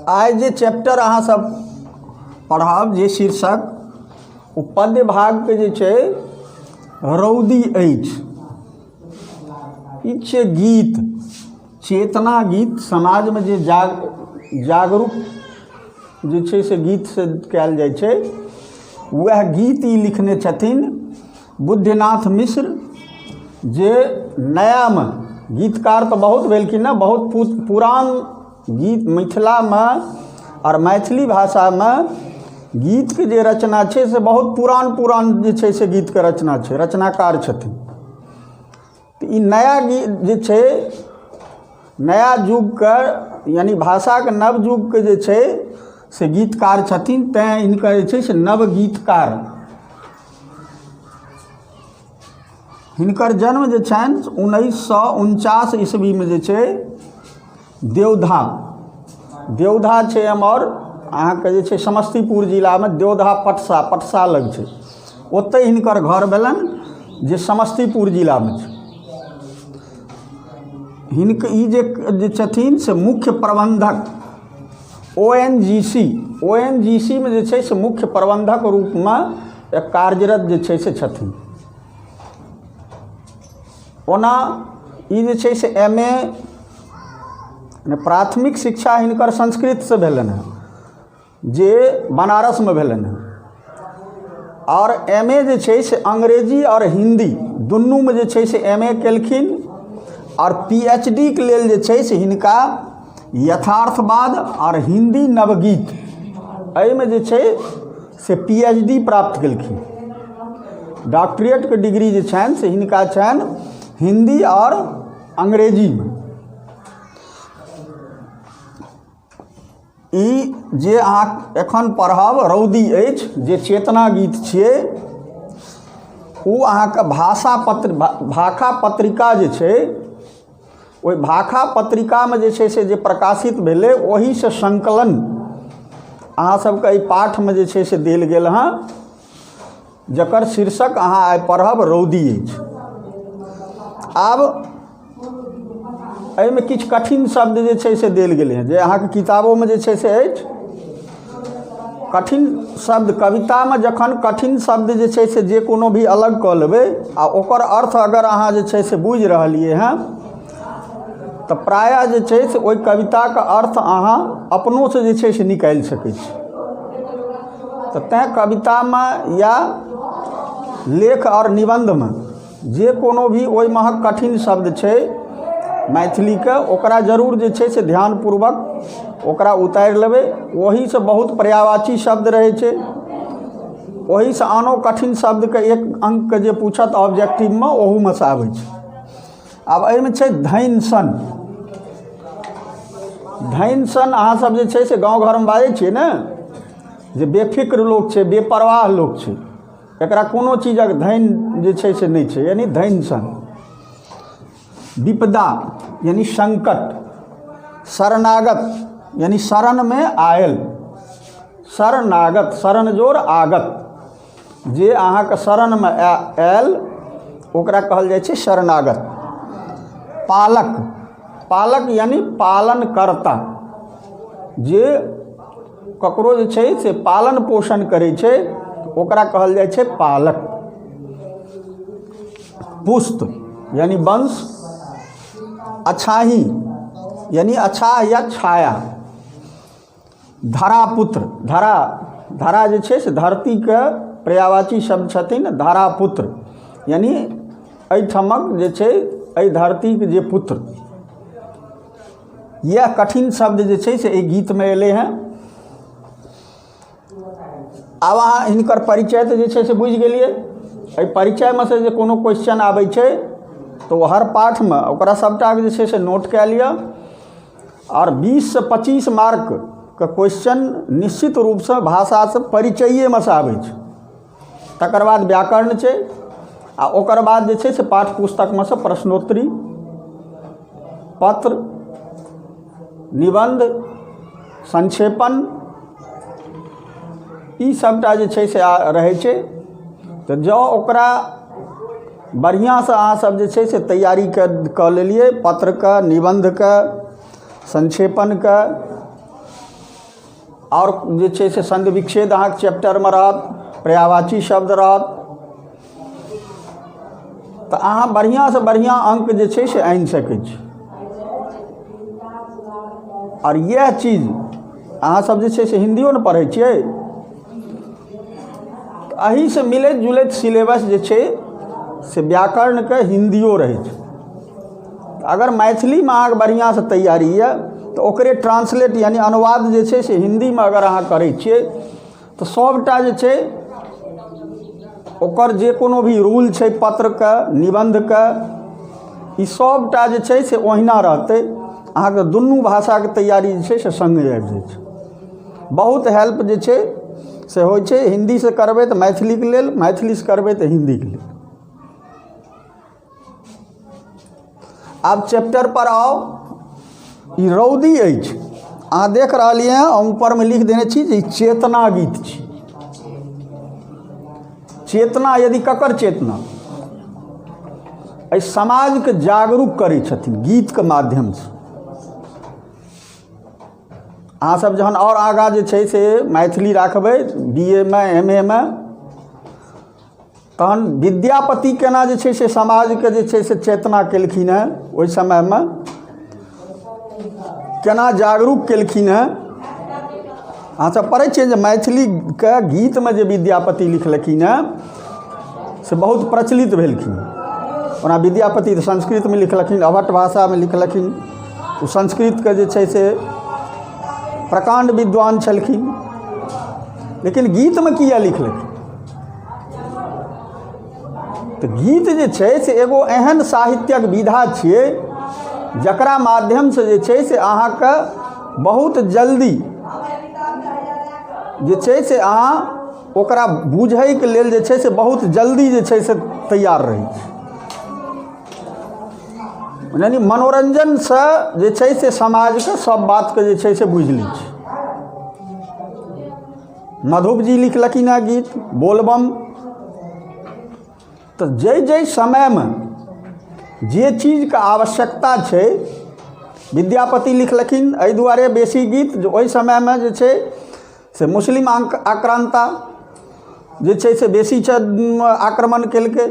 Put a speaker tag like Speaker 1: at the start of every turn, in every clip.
Speaker 1: आइ जे चैप्टर अहाँसभ पढ़ब, जे शीर्षक, ओ पद्य भागके जे छै रौदी अछि। ई छियै गीत, चेतना गीत। समाजमे जे जागरूक जे छै से गीतसँ कयल जाइ छै, उएह गीत ई लिखने छथिन बुद्धिनाथ मिश्र, जे नयामे गीतकार तऽ बहुत भेलखिन हँ। बहुत पुरान गीत मिथिलामे आओर मैथिली भाषामे गीतके जे रचना छै से बहुत पुरान पुरान जे छै से गीतके रचना छै, रचनाकार छथिन। तऽ ई नया गीत जे छै, नया युगके, यानि भाषाके नव युगके जे छै से गीतकार छथिन, तैँ हिनकर जे छै से नव गीतकार। हिनकर जन्म जे छनि 1949 ईस्वीमे जे छै देवधा, देवधा छै एम्हर अहाँके जे छै समस्तीपुर जिलामे देवधा पटसा, पटसा लग छै, ओतहि हिनकर घर भेलनि जे समस्तीपुर जिलामे छै। हिनक ई जे जे छथिन से मुख्य प्रबन्धक ONGC, ONGC मे जे छै से मुख्य प्रबन्धक रूपमे कार्यरत जे छै से छथिन। ओना ई जे छै से एम ए प्राथमिक शिक्षा हिनकर संस्कृतसँ भेलनि हेँ, जे बनारसमे भेलनि हेँ, आओर एम ए जे छै से अंग्रेजी आओर हिन्दी दुनूमे जे छै से एम ए केलखिन, आओर पी एच डी के लेल जे छै से हिनका यथार्थवाद आओर हिन्दी नवगीत एहिमे जे छै से पी एच डी प्राप्त केलखिन। डॉक्टरेटके डिग्री जे छनि से हिनका छनि हिन्दी आओर अंग्रेजीमे। ई जे अहाँ एखन पढ़ब रौदी अछि, जे चेतना गीत छियै, ओ अहाँके भाषा पत्र, भाखा पत्रिका जे छै, ओहि भाखा पत्रिकामे जे छै से जे प्रकाशित भेलै, ओहीसँ सङ्कलन अहाँ सबके एहि पाठमे जे छै से देल गेल हँ, जकर शीर्षक अहाँ आइ पढ़ब रौदी अछि। आब एहिमे किछु कठिन शब्द जे छै से देल गेलै हँ, जे अहाँके किताबोमे जे छै से अछि कठिन शब्द। कवितामे जखन कठिन शब्द जे छै से जे कोनो भी अलग कऽ लेबै आ ओकर अर्थ अगर अहाँ जे छै से बुझि रहलियै हँ, तऽ प्रायः जे छै से ओहि कविताके अर्थ अहाँ अपनोसँ जे छै से निकालि सकै छी। तऽ तैँ कवितामे या लेख आओर निबन्धमे जे कोनो भी ओहिमेहक कठिन शब्द छै मैथिलीके, ओकरा जरूर जे छै से ध्यानपूर्वक ओकरा उतारि लेबै। ओहीसँ बहुत पर्यायवाची शब्द रहै छै, ओहीसँ आनो कठिन शब्दके एक अङ्कके जे पूछत ऑब्जेक्टिवमे, ओहूमे सँ आबै छै। आब एहिमे छै धनि सन। धनि सन अहाँसभ जे छै से गाँव घरमे बाजै छियै ने जे बेफिक्र लोक छै, बेपरवाह लोक छै, एकरा कोनो चीजक धनि जे छै से नहि छै, यानि धनि सन। विपदा यानि संकट, शरणागत यानि शरणमे आयल, शरणागत, शरण जोर आगत, जे अहाँके शरणमे आयल ओकरा कहल जाइ छै शरणागत। पालक, पालक यानि पालनकर्ता, जे ककरो जे छै से पालन पोषण करै छै ओकरा कहल जाइ छै पालक। पुस्त यानि वंश, अछाही यानि अछाह या छाया, धरापुत्र, धरा, धरा जे छै से धरतीके पर्यायवाची शब्द छथिन धरापुत्र, यानि एहिठामक जे छै एहि धरतीके जे पुत्र। इएह कठिन शब्द जे छै से एहि गीतमे एलै हेँ। आब अहाँ हिनकर परिचय तऽ जे छै से बुझि गेलियै। एहि परिचयमे से जे कोनो क्वेश्चन आबै छै तऽ ओ हर पाठमे ओकरा सभटाके जे छै से नोट कए लिअ, आओर 20सँ 25 मार्कके क्वेश्चन निश्चित रूपसँ भाषासँ परिचयेमे से आबै छै। तकर बाद व्याकरण छै, आ ओकर बाद जे छै से पाठ्य पुस्तकमे से प्रश्नोत्तरी, पत्र, निबन्ध, संक्षेपण, ई सभटा जे छै से रहै छै। तऽ जँ ओकरा बढ़िआँसँ अहाँसभ जे छै से तैयारी कऽ लेलियै पत्रके, निबन्धके, संक्षेपणके, आओर जे छै से संधि विच्छेद अहाँके चैप्टरमे रहत, पर्यायवाची शब्द रहत, तऽ अहाँ बढ़िआँसँ बढ़िआँ अङ्क जे छै से आनि सकै छी। आओर इएह चीज अहाँसभ जे छै से हिन्दियो ने पढ़ै छियै, तऽ एहिसँ मिलैत जुलैत सिलेबस जे छै से व्याकरणके हिन्दियो रहै छै। अगर मैथिलीमे अहाँके बढ़िआँसँ तैयारी यए तऽ ओकरे ट्रांसलेट यानि अनुवाद जे छै से हिन्दीमे अगर अहाँ करै छियै तऽ सभटा जे छै ओकर जे कोनो भी रूल छै पत्रके, निबन्धके, ई सभटा जे छै से ओहिना रहतै। अहाँके दुनू भाषाके तैयारी जे छै से सङ्गे आबि जाइ छै। बहुत हेल्प जे छै से होइ छै। हिन्दीसँ करबै तऽ मैथिलीके लेल, मैथिलीसँ करबै तऽ हिन्दीके लेल। आब चैप्टर पर आउ। ई रौदी अछि, अहाँ देख रहलियै हँ, हम ऊपरमे लिख देने छी जे ई चेतना गीत छी। चेतना यदि ककर चेतना? एहि समाजके जागरूक करै छथिन गीतके माध्यमसँ। अहाँसभ जहन आओर आगाँ जे छै से मैथिली राखबै बी ए मे, एम ए मे, तहन विद्यापति केना जे छै से समाजके जे छै से चेतना केलखिन हेँ, ओहि समयमे केना जागरूक केलखिन हेँ। अहाँसभ पढ़ै छियै जे मैथिलीके गीतमे जे विद्यापति लिखलखिन हेँ से बहुत प्रचलित भेलखिन। ओना विद्यापति तऽ संस्कृतमे लिखलखिन, अवहट्ठ भाषामे लिखलखिन, ओ संस्कृतके जे छै से प्रकाण्ड विद्वान छलखिन, लेकिन गीतमे किया लिखलखिन? तऽ गीत जे छै से एगो एहन साहित्यक विधा छियै जकरा माध्यमसँ जे छै से अहाँके बहुत जल्दी जे छै से अहाँ ओकरा बुझैके लेल जे छै से बहुत जल्दी जे छै से तैयार रहै छी। यानि मनोरञ्जनसँ जे छै से समाजके सब बातके जे छै से बुझि लै छै। मधुप जी लिखलखिन हेँ गीत बोलबम। तऽ जाहि जाहि समयमे जे चीजके आवश्यकता छै, विद्यापति लिखलखिन एहि दुआरे बेसी गीत जे ओहि समयमे जे छै से मुस्लिम आक्रान्ता जे छै से बेसी आक्रमण केलकै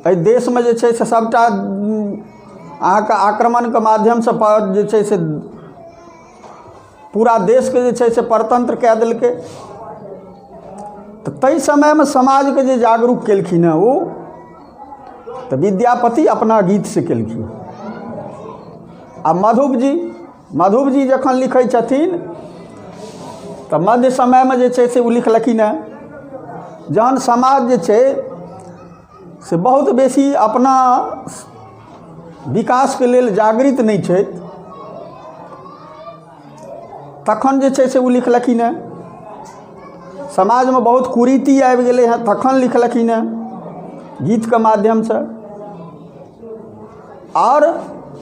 Speaker 1: एहि देशमे, जे छै से सभटा अहाँके आक्रमणके माध्यमसँ जे छै से पूरा देशके जे छै से परतन्त्र कए देलकै। तऽ ताहि समयमे समाजके जे जागरूक केलखिन हेँ ओ तऽ विद्यापति अपना गीतसँ केलखिन। आ मधुपजी, मधुपजी जखन लिखै छथिन तऽ मध्य समयमे जे छै से ओ लिखलखिन हेँ, जहन समाज जे छै से बहुत बेसी अपना विकासके लेल जागृत नहि छथि, तखन जे छै से ओ लिखलखिन हेँ। समाजमे बहुत कुरीति आबि गेलै हेँ, तखन लिखलखिन हेँ गीतके माध्यमसँ। आओर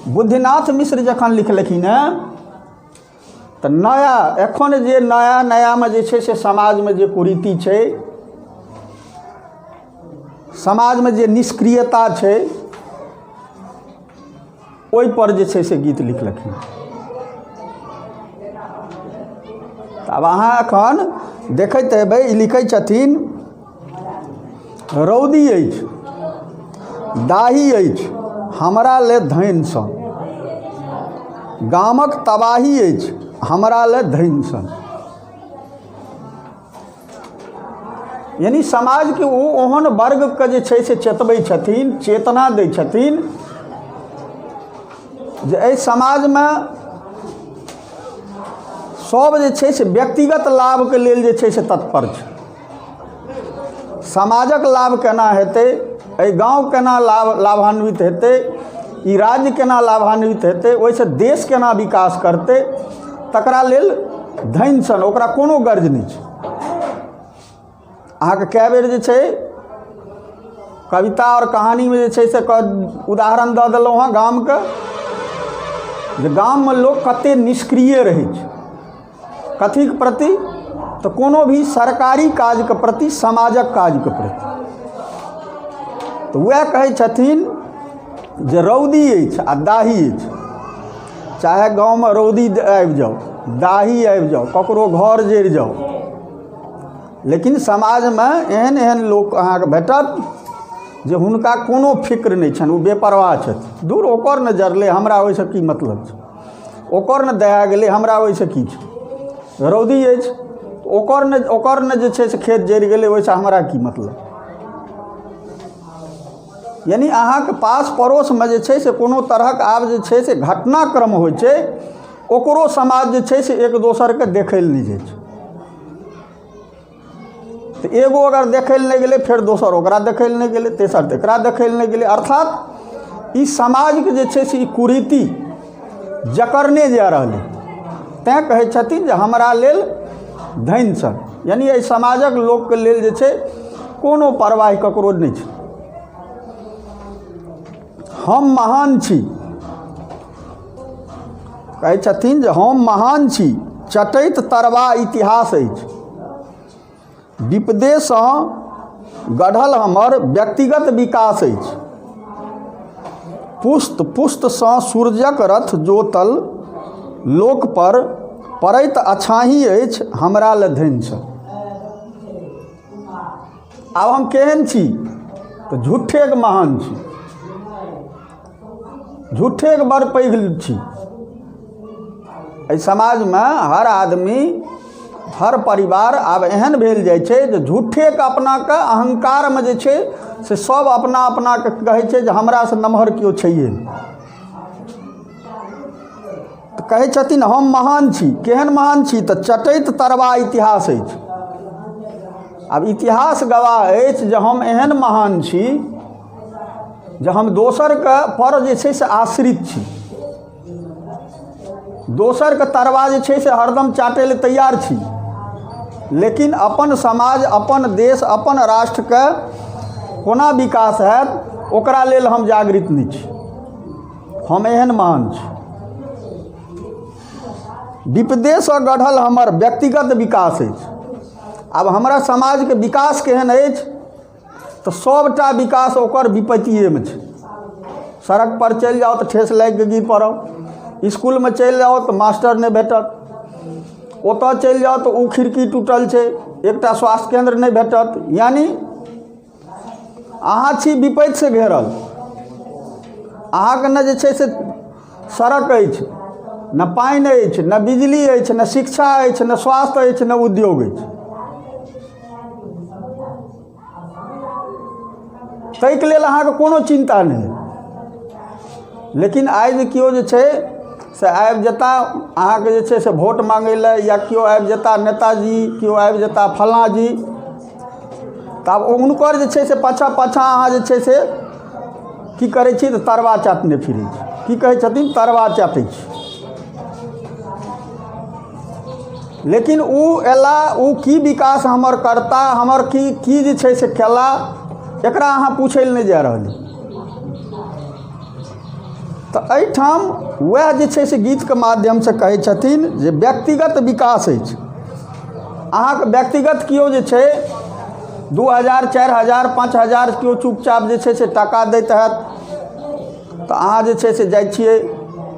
Speaker 1: बुद्धिनाथ मिश्र जखन लिखलखिन हेँ तऽ नया एखन जे नया नयामे जे छै से समाजमे जे कुरीति छै, समाजमे जे निष्क्रियता छै, ओहिपर जे छै से गीत लिखलखिन। तऽ आब अहाँ एखन देखैत हेबै, ई लिखै छथिन, रौदी अछि दाही अछि हमरा ले धनि सन, गामक तबाही अछि हमरा ले धनि सन। यानि समाजके ओ ओहन वर्गके जे छै से चेतबै छथिन, चेतना दै छथिन जे एहि समाजमे सब जे छै से व्यक्तिगत लाभके लेल जे छै से तत्पर छै। समाजक लाभ केना हेतै, एहि गाँव केना लाभान्वित हेतै, ई राज्य केना लाभान्वित हेतै, ओहिसँ देश केना विकास करतै, तकरा लेल धनि सन ओकरा कोनो गर्ज नहि छै। अहाँके कए बेर जे छै कविता आओर कहानीमे जे छै से उदाहरण दऽ देलहुँ हँ गामके, जे गाममे लोक कतेक निष्क्रिय रहै छै कथीके प्रति, तऽ कोनो भी सरकारी काजके प्रति, समाजक काजके प्रति। तऽ वएह कहै छथिन जे रौदी अछि आ दाही अछि। चाहे गाँवमे रौदी आबि जाउ, दाही आबि जाउ, ककरो घर जरि जाउ, लेकिन समाजमे एहन एहन लोक अहाँके भेटत जे हुनका कोनो फिक्र नहि छनि, ओ बेपरवाह छथि। दूर ओकर ने जरलै, हमरा ओहिसँ की मतलब छै? ओकर ने दहा गेलै, हमरा ओहिसँ की छै? रौदी अछि, ओकर ने जे छै से खेत जरि गेलै, ओहिसँ हमरा की मतलब? यानि अहाँके पास पड़ोसमे जे छै से कोनो तरहक आब जे छै से घटनाक्रम होइ छै, ओकरो समाज जे छै से एक दोसरके देखै लए नहि जाइ छै। तऽ एगो अगर देखै लए नहि गेलै, फेर दोसर ओकरा देखै लए नहि गेलै, तेसर तेकरा देखै लए नहि गेलै। अर्थात ई समाजके जे छै से ई कुरीति जकड़ने जा रहलै। तैँ कहै छथिन जे हमरा लेल धनि सन, यानि एहि समाजक लोकके लेल जे छै कोनो परवाह ककरो नहि छै। हम महान छी, कहै छथिन जे हम महान छी, चटैत तरबा इतिहास अछि, विपदेसँ गढ़ल हमर व्यक्तिगत विकास अछि, पुस्त पुस्तसँ सूर्यक रथ जोतल लोकपर पड़ैत अछाही अछि, हमरा लए धनि छल। आब हम केहन छी? तऽ झूठेके महान छी, झूठेके बड़ पैघ छी। एहि समाजमे हर आदमी, हर परिवार आब एहन भेल जाइ छै जे झूठेके अपनाके अहंकारमे जे छै से सब अपना अपनाके कहै छै जे हमरासँ नमहर केओ छैहे नहि। तऽ कहै छथिन हम महान छी। केहन महान छी? तऽ चटैत तरबा इतिहास अछि। आब इतिहास गवाह अछि जे हम एहन महान छी जे हम दोसरके पर जे छै से आश्रित छी, दोसरके तरबा जे छै से हरदम चाटै लए तैयार छी, लेकिन अपन समाज, अपन देश, अपन राष्ट्रके कोना विकास हैत, ओकरा लेल हम जागृत नहि छी। हम एहन महान छी। विपदेसँ गढ़ल हमर व्यक्तिगत विकास अछि। आब हमरा समाजके विकास केहन अछि? तऽ सभटा विकास ओकर विपत्तिएमे छै। सड़कपर चलि जाउ तऽ ठेस लागि कऽ गिर पड़ब, इसकुलमे चलि जाउ तऽ मास्टर नहि भेटत, ओतऽ चलि जाउ तऽ ओ खिड़की टूटल छै, एकटा स्वास्थ्य केन्द्र नहि भेटत। यानि अहाँ छी विपत्तिसँ घेरल। अहाँके ने जे छै से सड़क अछि, ने पानि अछि, ने बिजली अछि, ने शिक्षा अछि, ने स्वास्थ्य अछि, ने उद्योग अछि। ताहिके लेल अहाँके कोनो चिन्ता नहि। लेकिन आइ जे केओ जे छै से आबि जेता अहाँके जे छै से वोट माँगै लए, या केओ आबि जेता नेताजी, केओ आबि जेता फल्लाँ जी, तऽ आब हुनकर जे छै से पाछाँ पाछाँ अहाँ जे छै से की करै छी? तऽ तरबा चाटने फिरै छी। की कहै छथिन? तरबा चाटै छी। लेकिन ओ अयला, ओ की विकास हमर करता, हमर की की जे छै से केला, एकरा अहाँ पूछै लए नहि जा रहलियै। तऽ एहिठाम वएह जे छै से गीतके माध्यमसँ कहै छथिन जे व्यक्तिगत विकास अछि अहाँके। व्यक्तिगत केओ जे छै 2000, 4000, 5000 केओ चुपचाप जे छै से टाका दैत हैत, तऽ अहाँ जे छै से जाइ छियै,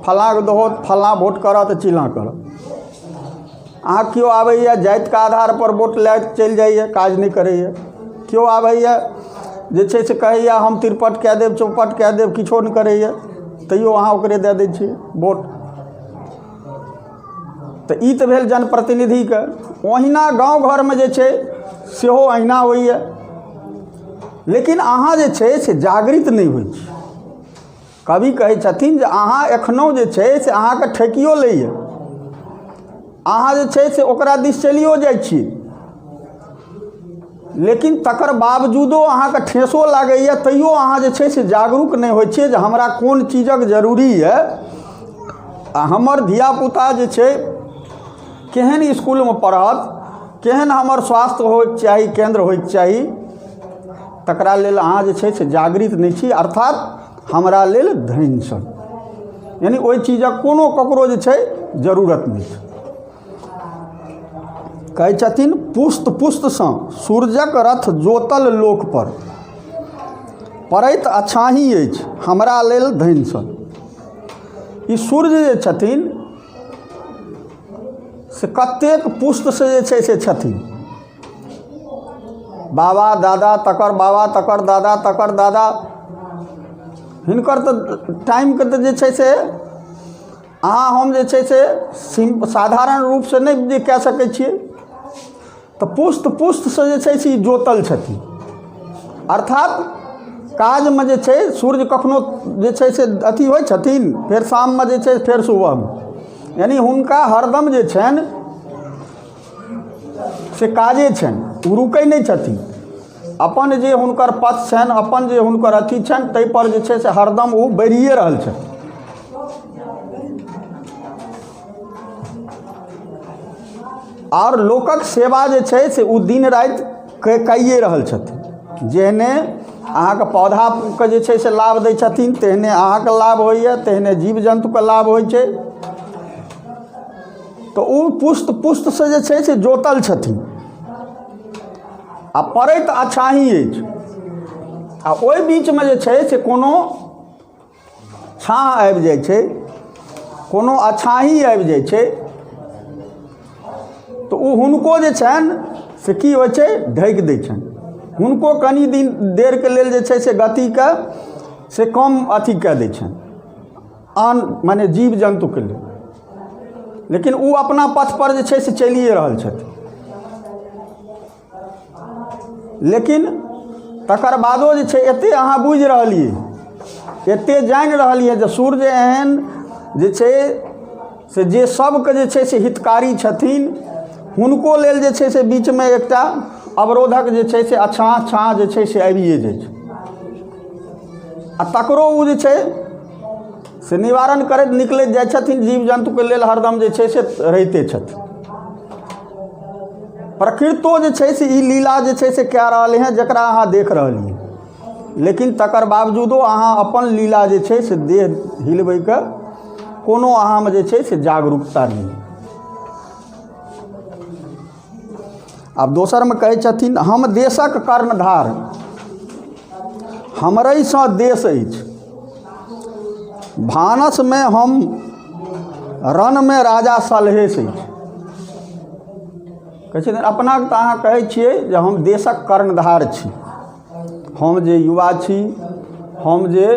Speaker 1: फल्लाँके दहो, फल्लाँ वोट करत, चिल्लाँ करत। अहाँ केओ आबैए, जातिके आधारपर वोट लए कऽ चलि जाइए, काज नहि करैए। केओ आबैए, जे छै से कहैए हम तिरपट कए देब, चौपट कए देब, किछो नहि करैए, तैओ अहाँ ओकरे दए दै छियै वोट। तऽ ई तऽ भेल जनप्रतिनिधिके। ओहिना गाँव घरमे जे छै सेहो अहिना होइए, लेकिन अहाँ जे छै से जागृत नहि होइ छी। कवि कहै छथिन जे अहाँ एखनहु जे छै से अहाँके ठकियो लैए, अहाँ जे छै से ओकरा दिस चलियो जाइ छी, लेकिन तकर बावजूदो अहाँके ठेसो लागैए, तैयो अहाँ जे छै से जागरूक नहि होइ छियै जे हमरा कोन चीजक जरूरी यए आ हमर धियापुता जे छै केहन इसकुलमे पढ़त, केहन हमर स्वास्थ्य होइके चाही, केन्द्र होइके चाही। तकरा लेल अहाँ जे छै से जागृत नहि छी। अर्थात हमरा लेल धनि सन, यानि ओहि चीजक कोनो ककरो जे छै जरूरत नहि छै। कहै छथिन पुस्त पुस्तसँ सूरजक रथ जोतल लोकपर पड़ैत अछाही अछि, हमरा लेल धनि सन। ई सूर्य जे छथिन से कतेक पुष्टसँ जे छै से छथिन। बाबा दादा तकर बाबा तकर दादा तकर दादा, हिनकर तऽ टाइमके तऽ जे छै से अहाँ हम जे छै से सिम साधारण रूपसँ नहि जे कए सकै छियै। तऽ पुष्ट पुष्टसँ जे छै से ई जोतल छथिन। अर्थात काजमे जे छै सूर्य कखनो जे छै से अथी होइ छथिन, फेर शाममे जे छै फेर सुबहमे, यानि हुनका हरदम जे छनि से काजे छनि, ओ रुकै नहि छथिन। अपन जे हुनकर पथ छनि, अपन जे हुनकर अथी छनि, ताहिपर जे छै से हरदम ओ बढ़िए रहल छथिन। आओर लोकक सेवा जे छै से ओ दिन राति कैए रहल छथिन। जेहने अहाँके पौधाके जे छै से लाभ दै छथिन, तेहने अहाँके लाभ होइए, तेहने जीव जन्तुके लाभ होइ छै। तऽ ओ पुष्ट पुष्टसँ जे छै से जोतल छथिन आ पड़ैत अछाही अछि, आ ओहि बीचमे जे छै से कोनो छाँह आबि जाइ छै, कोनो अछाही आबि जाइ छै, तऽ ओ हुनको जे छनि से की होइ छै, ढकि दै छनि। हुनको कनि दिन देरके लेल जे छै से गतिके से कम अथी कए दै छनि आन मने जीव जन्तुके लेल, लेकिन ओ अपना पथपर जे छै से चलिए रहल छथिन। लेकिन तकर बादो जे छै एतेक अहाँ बुझि रहलियै, एतेक जानि रहलियै जे सूर्य एहन जे छै से जे सभके जे छै से हितकारी छथिन, हुनको लेल जे छै से बीचमे एकटा अवरोधक जे छै से अछाँ छाँ जे छै से आबिए जाइ छै, आ तकरो ओ जे छै से निवारण करैत निकलैत जाइ छथिन। जीव जन्तुके लेल हरदम जे छै से रहिते छथिन। प्रकृतो जे छै से ई लीला जे छै से कए रहल हँ, जकरा अहाँ देख रहलियै, लेकिन तकर बावजूदो अहाँ अपन लीला जे छै से देह हिलबैके कोनो अहाँमे जे छै से जागरूकता नहि। आब दोसरमे कहै छथिन, हम देशक कर्णधार, हमरहिसँ देश अछि, भानसमे हम रणमे राजा सलहेश अछि। कहै छथिन अपनाके तऽ अहाँ कहै छियै जे हम देशक कर्णधार छी, हम जे युवा छी, हम जे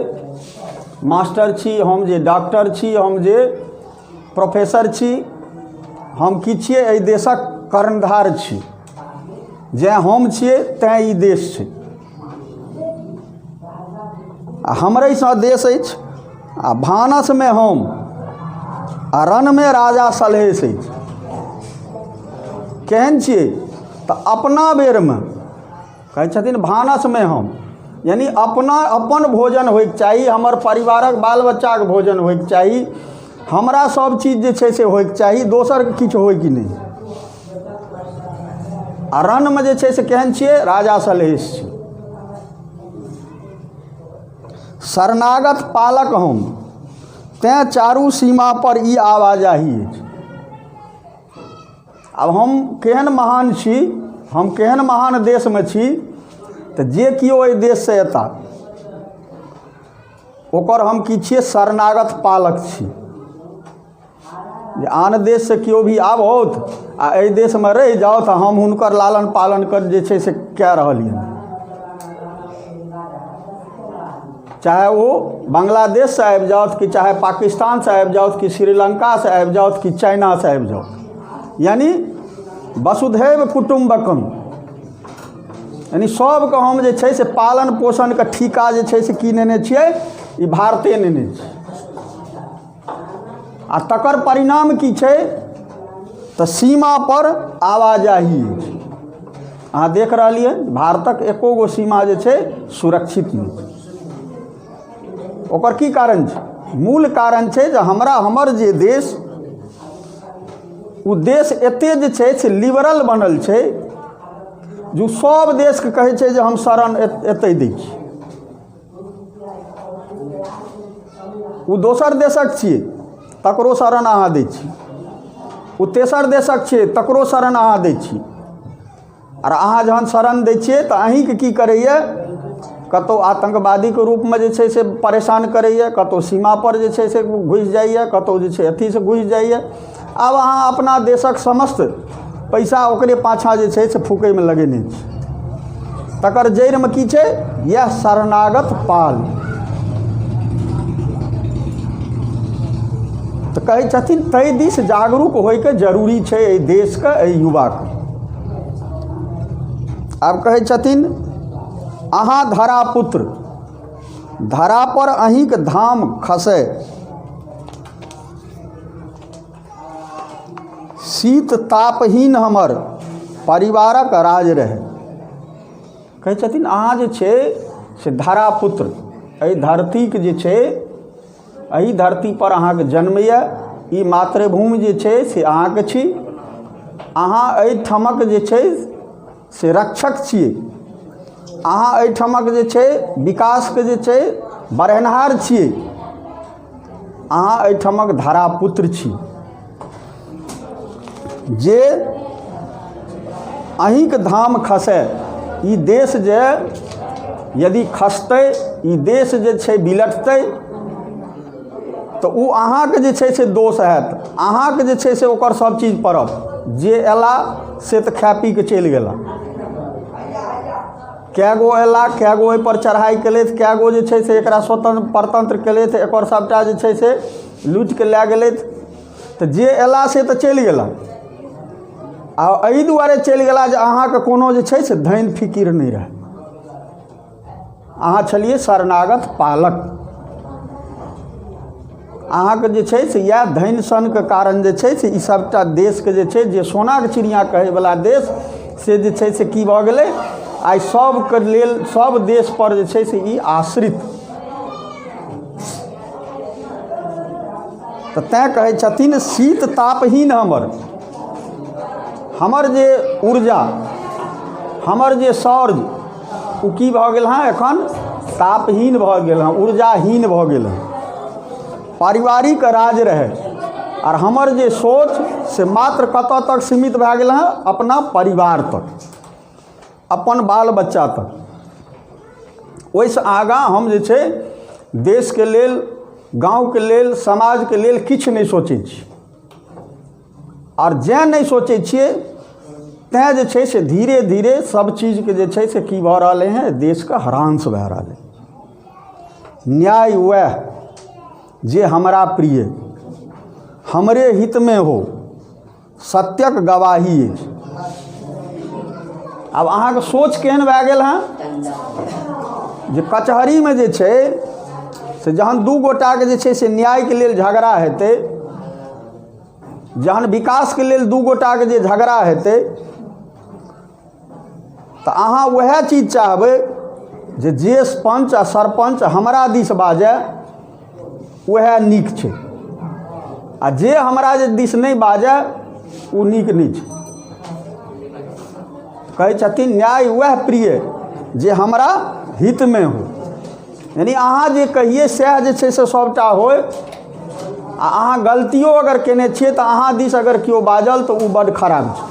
Speaker 1: मास्टर छी, हम जे डॉक्टर छी, हम जे प्रोफेसर छी, हम की छियै, एहि देशक कर्णधार छी। जेँ हम छियै तैँ ई देश छै, आ हमरहिसँ देश अछि, आ भानसमे हम आ रणमे राजा सलहेश अछि। केहन छियै तऽ अपना बेरमे कहै छथिन भानसमे हम, यानि अपना अपन भोजन होइके चाही, हमर परिवारक बाल बच्चाके भोजन होइके चाही, हमरा सभ चीज जे छै से होइके चाही, दोसरके किछु होइ कि नहि। आ रणमे जे छै से केहन छियै, राजा सलहेश छी। शरणागत पालक हम, तैँ चारू सीमा पर ई आवाजाही अछि। आब हम केहन महान छी, हम केहन महान देशमे छी, तऽ जे केओ एहि देशसँ एता ओकर हम की छियै, शरणागत पालक छी। जे आन देशसँ केओ भी आबथु आ एहि देशमे रहि जाउथ, हम हुनकर लालन पालन कर जे छै से कए रहलियनि, चाहे ओ बांग्लादेशसँ आबि जाउथ कि चाहे पाकिस्तानसँ आबि जाउथ कि श्रीलङ्कासँ आबि जाउथ कि चाइनासँ आबि जाउथ, यानि वसुधैव कुटुम्बकम, यानि सभके हम जे छै से पालन पोषणके ठीका जे छै से की नेने छियै, ई भारते नेने छै। आ तकर परिणाम की छै तऽ सीमा पर आवाजाही अछि। अहाँ देख रहलियै भारतक एको गो सीमा जे छै सुरक्षित नहि छै। ओकर की कारण छै? मूल कारण छै जे हमरा हमर जे देश, ओ देश एते जे छै से लिबरल बनल छै जे ओ सभ देशके कहै छै जे हम शरण एतहि दै छी। ओ दोसर देशक छियै तकरो शरण अहाँ दै छी, ओ तेसर देशक छियै तकरो शरण अहाँ दै छी, आर अहाँ जहन शरण दै छियै तऽ अहीँके की करैए, कतहु आतङ्कवादीके रूपमे जे छै से परेशान करैए, कतहु सीमापर जे छै से घुसि जाइए, कतहु जे छै अथीसँ घुसि जाइए। आब अहाँ अपना देशक समस्त पैसा ओकरे पाछाँ जे छै से फूकैमे लगेने छी। तकर जड़िमे की छै? इएह शरणागत पाल। तऽ कहै छथिन ताहि दिस जागरूक होइके जरूरी छै एहि देशके, एहि युवाके। आब कहै छथिन अहाँ धरापुत्र, धरापर अहीँके धाम खसै, शीत तापहीन हमर परिवारक राज रहै। कहै छथिन अहाँ जे छै से धरापुत्र, एहि धरतीके जे छै, एहि धरतीपर अहाँके जन्म यऽ, ई मातृभूमि जे छै से अहाँके छी, अहाँ एहिठामक जे छै से रक्षक छियै, अहाँ एहिठामक जे छै विकासके जे छै बढ़ेनहार छियै, अहाँ एहिठामक धरापुत्र छी, जे अहीँके धाम खसै, ई देश जे यदि खसतै, ई देश जे छै बिलटतै, तऽ ओ अहाँके जे छै से दोष हैत, अहाँके जे छै से ओकर सब चीज पड़त। जे अयला से तऽ खाए पी कऽ चलि गेला, कए गो अयला, कए गो ओहिपर चढ़ाइ केलथि, कए गो जे छै से एकरा स्वतन्त्र परतन्त्र केलथि, एकर सभटा जे छै से लूटिके लए गेलथि। तऽ जे अयला से तऽ चलि गेला, आ एहि दुआरे चलि गेला जे अहाँके कोनो जे छै से धनि फिकिर नहि रहै, अहाँ छलियै शरणागत पालक। अहाँके जे छै से इएह धनि सनके कारण जे छै से ई सभटा देशके जे छै, जे सोनाके चिड़िया कहैवला देश, से जे छै से की भऽ गेलै आइ सभके लेल, सभ देशपर जे छै से ई आश्रित। तऽ तैँ कहै छथिन शीत तापहीन हमर, हमर जे ऊर्जा, हमर जे शौर्य, ओ की भऽ गेल हँ एखन तापहीन भऽ गेल हँ, ऊर्जाहीन भऽ गेल हँ। पारिवारिक राज रहै, आर हमर जे सोच से मात्र कतऽ तक सीमित भए गेल हँ? अपना परिवार तक, अपन बाल बच्चा तक। ओहिसँ आगाँ हम जे छै देशके लेल, गाँवके लेल, समाजके लेल किछु नहि सोचै छी। आर जेँ नहि सोचै छियै तैँ जे छै से धीरे धीरे सब चीजके जे छै से की भऽ रहलै हँ, देशके हरांश भए रहलै। न्याय वएह जे हमरा प्रिय, हमरे हितमे हो, सत्यक गवाही अछि। आब अहाँके सोच केहन भए गेल हँ जे कचहरीमे जे छै से जहन दू गोटाके जे छै से न्यायके लेल झगड़ा हेतै, जहन विकासके लेल दू गोटाके जे झगड़ा हेतै, तऽ अहाँ उएह चीज चाहबै जे जे पञ्च आ सरपञ्च हमरा दिस बाजय उएह नीक छै, आ जे हमरा जे दिस नहि बाजय ओ नीक नहि छै। कहै छथिन न्याय उएह प्रिय जे हमरा हितमे हो, यानि अहाँ जे कहियै सएह जे छै से सभटा होइ, आ अहाँ गलतियो अगर केने छियै तऽ अहाँ दिस अगर केओ बाजल तऽ ओ बड्ड खराब छै।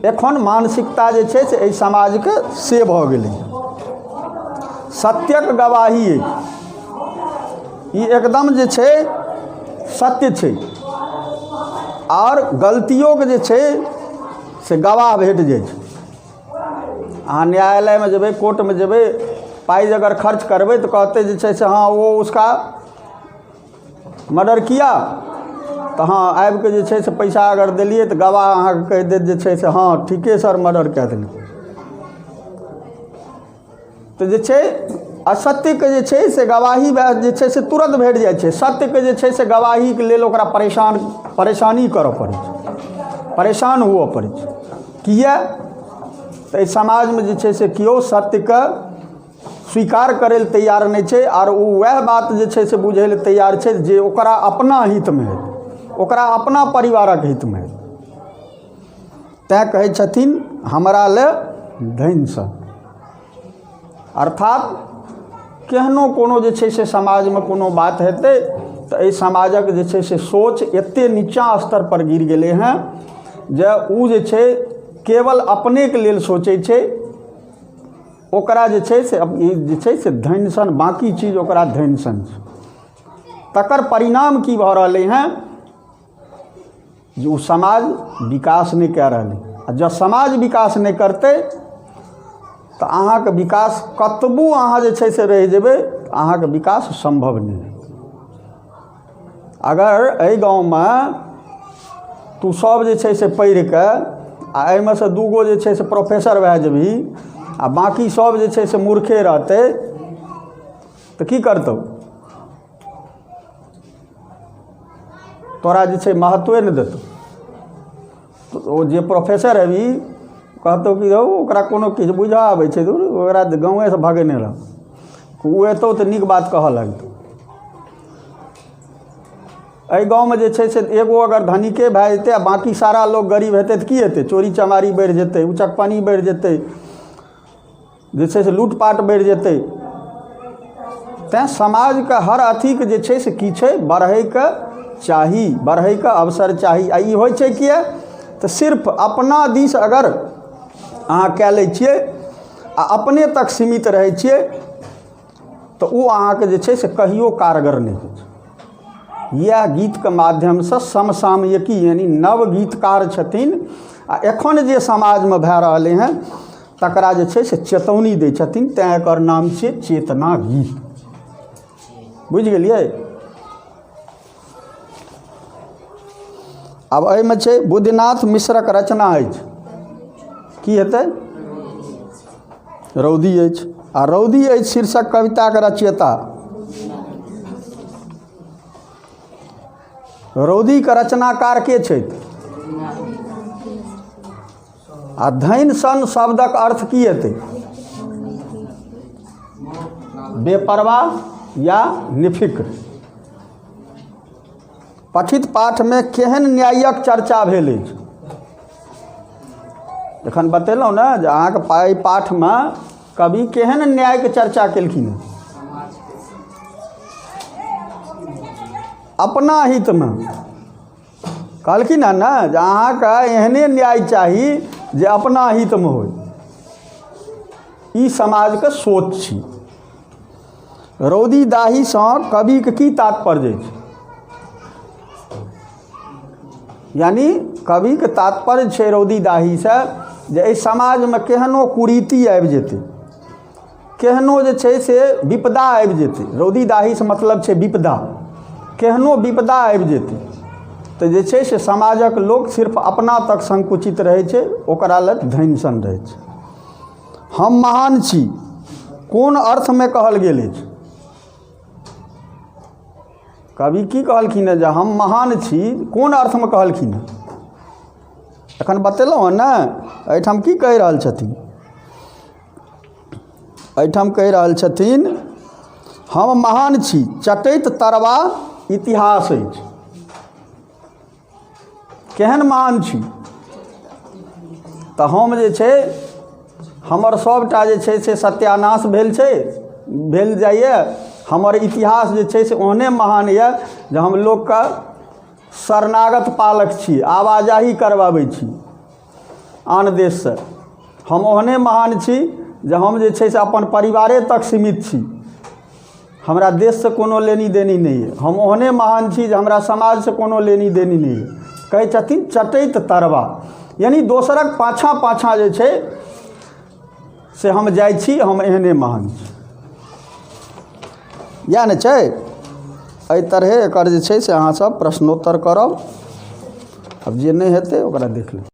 Speaker 1: एखन मानसिकता जे छै से एहि समाजके से भऽ गेलै। सत्यक गवाही अछि, ई एकदम जे छै सत्य छै, आओर गलतियोके जे छै से गवाह भेट जाइ छै। अहाँ न्यायालयमे जेबै, कोर्टमे जेबै, पाइ अगर खर्च करबै तऽ कहतै जे छै से हँ वो उसका मर्डर किया, तऽ हँ आबिके जे छै से पैसा अगर देलियै तऽ गवाह अहाँके कहि देत जे छै से हँ ठीके सर मर्डर कए देलियै। तऽ जे छै असत्यके जे छै से गवाही जे छै से तुरन्त भेट जाइ छै, सत्यके जे छै से गवाहीके लेल ओकरा परेशानी करऽ पड़ै छै, परेशान हुअ पड़ै छै। किए तऽ एहि समाजमे जे छै से केओ सत्यके स्वीकार करै लए तैयार नहि छै, आर ओ वएह बात जे छै से बुझै लए तैयार छै जे ओकरा अपना हितमे हेतै, ओकरा अपना परिवारक हितमे हेतै। तैँ कहै छथिन हमरा लए धनिसँ, अर्थात केहनो कोनो जे छै से समाजमे कोनो बात हेतै तऽ एहि समाजक जे छै से सोच एतेक नीचाँ स्तरपर गिर गेलै हँ जे ओ जे छै केवल अपनेके लेल सोचै छै। ओकरा जे छै से ई जे छै से धनि सन, बाँकी चीज ओकरा धनि सन छै। तकर परिणाम की भऽ रहलै हँ जे ओ समाज विकास नहि कए रहलै। आ जँ समाज विकास नहि करतै तऽ अहाँके विकास कतबो अहाँ जे छै से रहि जेबै, अहाँके विकास सम्भव नहि है। अगर एहि गाँवमे तू सब जे छै से पढ़िके आ एहिमे से दूगो जे छै से प्रोफेसर भए जेबही आ बाँकी सब जे छै से मूर्खे रहतै तऽ की करतौ? तोरा जे छै महत्वे नहि देतौ। ओ जे प्रोफेसर हेबही कहतौ कि हौ, ओकरा कोनो किछु बुझऽ आबै छै? दूर, ओकरा गाँवेसँ भगेने रह, ओ एतौ तऽ नीक बात कहऽ लगतौ। एहि गाँवमे जे छै से एगो अगर धनिके भए जेतै आ बाँकी सारा लोक गरीब हेतै तऽ की हेतै? चोरी चमारी बढ़ि जेतै, उचकपनी बढ़ि जेतै, जे छै से लूटपाट बढ़ि जेतै। तैँ समाजके हर अथीके जे छै से की छै, बढ़ैके चाही, बढ़ैके अवसर चाही। आ ई होइ छै किए? तऽ सिर्फ अपना दिस अगर अहाँ कए लै छियै आ अपने तक सीमित रहै छियै तऽ ओ अहाँके जे छै से कहियो कारगर नहि होइ छै। इएह गीतके माध्यमसँ समसामयिकी यानि नव गीतकार छथिन आ एखन जे समाजमे भए रहलै हँ तकरा जे छै से चेतौनी दै छथिन, तैँ एकर नाम छियै चेतना गीत। बुझि गेलियै? आब एहिमे छै बुद्धिनाथ मिश्रक रचना अछि, की हेतै? रौदी अछि। आ रौदी अछि शीर्षक कविताके रचयिता, रौदीके रचनाकार के छथि? आ धनि सन शब्दक अर्थ की हेतै? बेपरवाह या निफिक्र। पठित पाठमे केहन न्यायक चर्चा भेल अछि? एखन बतेलहुँ ने जे अहाँके एहि पाठमे कवि केहन न्यायके चर्चा केलखिन हँ। अपना हितमे कहलखिन हँ ने जे अहाँके एहने न्याय चाही जे अपना हितमे होइ। ई समाजके सोच छी। रौदी दाहीसँ कविके की तात्पर्य अछि? यानि कविके तात्पर्य छै रौदी दाहीसँ जे एहि समाजमे केहनो कुरीति आबि जेतै, केहनो जे छै से विपदा आबि जेतै, रौदी दाहीसँ मतलब छै विपदा, केहनो विपदा आबि जेतै तऽ जे छै से समाजक लोक सिर्फ अपना तक संकुचित रहै छै, ओकरा लग धनि सन रहै छै। हम महान छी कोन अर्थमे कहल गेल अछि? कवि की कहलखिन हँ जे हम महान छी, कोन अर्थमे कहलखिन हँ? एखन बतेलहुँ हँ ने। एहिठाम की कहि रहल छथिन? एहिठाम कहि रहल छथिन हम महान छी, चटैत तरवा इतिहास अछि। केहन महान छी? तऽ हम जे छै हमर सभटा जे छै से सत्यानाश भेल छै, भेल जाइए। हमर इतिहास जे छै से ओहने महान यए जे हम लोकके शरणागत पालक छी, आवाजाही करबाबै छी आन देशसँ। हम ओहने महान छी जे हम जे छै से अपन परिवारे तक सीमित छी, हमरा देशसँ कोनो लेनी देनी नहि अइ। हम ओहने महान छी जे हमरा समाजसँ कोनो लेनी देनी नहि अइ। कहै छथिन चटैत तरवा, यानि दोसरक पाछाँ पाछाँ जे छै से हम जाइ छी, हम एहने महान छी। इएह ने छै। एहि तरहे एकर जे छै से अहाँसभ प्रश्नोत्तर करब। आब जे नहि हेतै ओकरा देख लेब।